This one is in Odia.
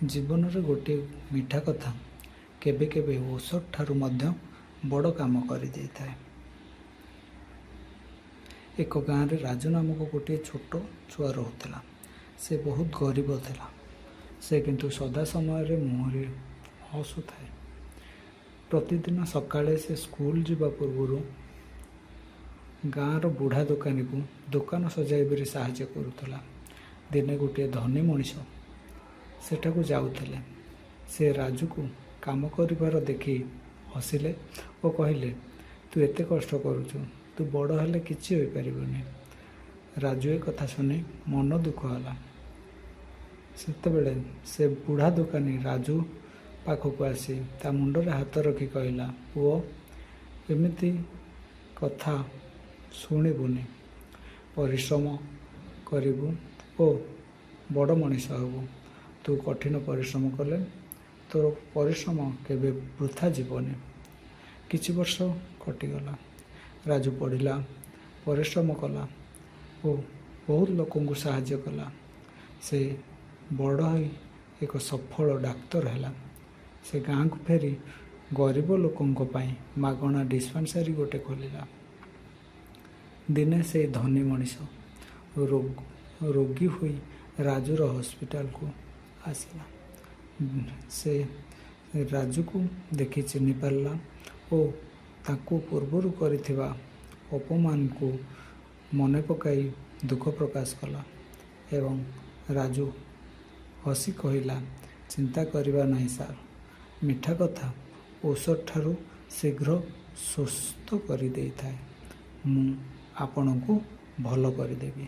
ଜୀବନରେ ଗୋଟିଏ ମିଠା କଥା କେବେ କେବେ ଔଷଧ ଠାରୁ ମଧ୍ୟ ବଡ଼ କାମ କରିଦେଇଥାଏ। ଏକ ଗାଁରେ ରାଜୁ ନାମକ ଗୋଟିଏ ଛୋଟ ଛୁଆ ରହୁଥିଲା। ସେ ବହୁତ ଗରିବ ଥିଲା। ସେ କିନ୍ତୁ ସଦା ସମୟରେ ମୁହଁରେ ହସୁଥାଏ। ପ୍ରତିଦିନ ସକାଳେ ସେ ସ୍କୁଲ ଯିବା ପୂର୍ବରୁ ଗାଁର ବୁଢ଼ା ଦୋକାନୀକୁ ଦୋକାନ ସଜାଇବାରେ ସାହାଯ୍ୟ କରୁଥିଲା। ଦିନେ ଗୋଟିଏ ଧନୀ ମଣିଷ ସେଠାକୁ ଯାଉଥିଲେ। ସେ ରାଜୁକୁ କାମ କରିବାର ଦେଖି ହସିଲେ ଓ କହିଲେ, "ତୁ ଏତେ କଷ୍ଟ କରୁଛୁ, ତୁ ବଡ଼ ହେଲେ କିଛି ହୋଇପାରିବୁନି।" ରାଜୁ ଏ କଥା ଶୁଣି ମନ ଦୁଃଖ ହେଲା। ସେତେବେଳେ ସେ ବୁଢ଼ା ଦୋକାନୀ ରାଜୁ ପାଖକୁ ଆସି ତା ମୁଣ୍ଡରେ ହାତ ରଖି କହିଲା, "ପୁଅ, ଏମିତି କଥା ଶୁଣିବୁନି। ପରିଶ୍ରମ କରିବୁ ଓ ବଡ଼ ମଣିଷ ହେବୁ। ତୁ କଠିନ ପରିଶ୍ରମ କଲେ ତୋର ପରିଶ୍ରମ କେବେ ବୃଥା ଯିବନି।" କିଛି ବର୍ଷ କଟିଗଲା। ରାଜୁ ପଢ଼ିଲା, ପରିଶ୍ରମ କଲା ଓ ବହୁତ ଲୋକଙ୍କୁ ସାହାଯ୍ୟ କଲା। ସେ ବଡ଼ ହୋଇ ଏକ ସଫଳ ଡାକ୍ତର ହେଲା। ସେ ଗାଁକୁ ଫେରି ଗରିବ ଲୋକଙ୍କ ପାଇଁ ମାଗଣା ଡିସ୍ପେନ୍ସାରୀ ଗୋଟେ ଖୋଲିଲା। ଦିନେ ସେଇ ଧନୀ ମଣିଷ ରୋଗୀ ହୋଇ ରାଜୁର ହସ୍ପିଟାଲକୁ ଆସିଲା। ସେ ରାଜୁକୁ ଦେଖି ଚିହ୍ନି ପାରିଲା ଓ ତାକୁ ପୂର୍ବରୁ କରିଥିବା ଅପମାନକୁ ମନେ ପକାଇ ଦୁଃଖ ପ୍ରକାଶ କଲା ଏବଂ ରାଜୁ ହସି କହିଲା, "ଚିନ୍ତା କରିବା ନାହିଁ ସାର୍, ମିଠା କଥା ଔଷଧ ଠାରୁ ଶୀଘ୍ର ସୁସ୍ଥ କରିଦେଇଥାଏ। ମୁଁ ଆପଣଙ୍କୁ ଭଲ କରିଦେବି।"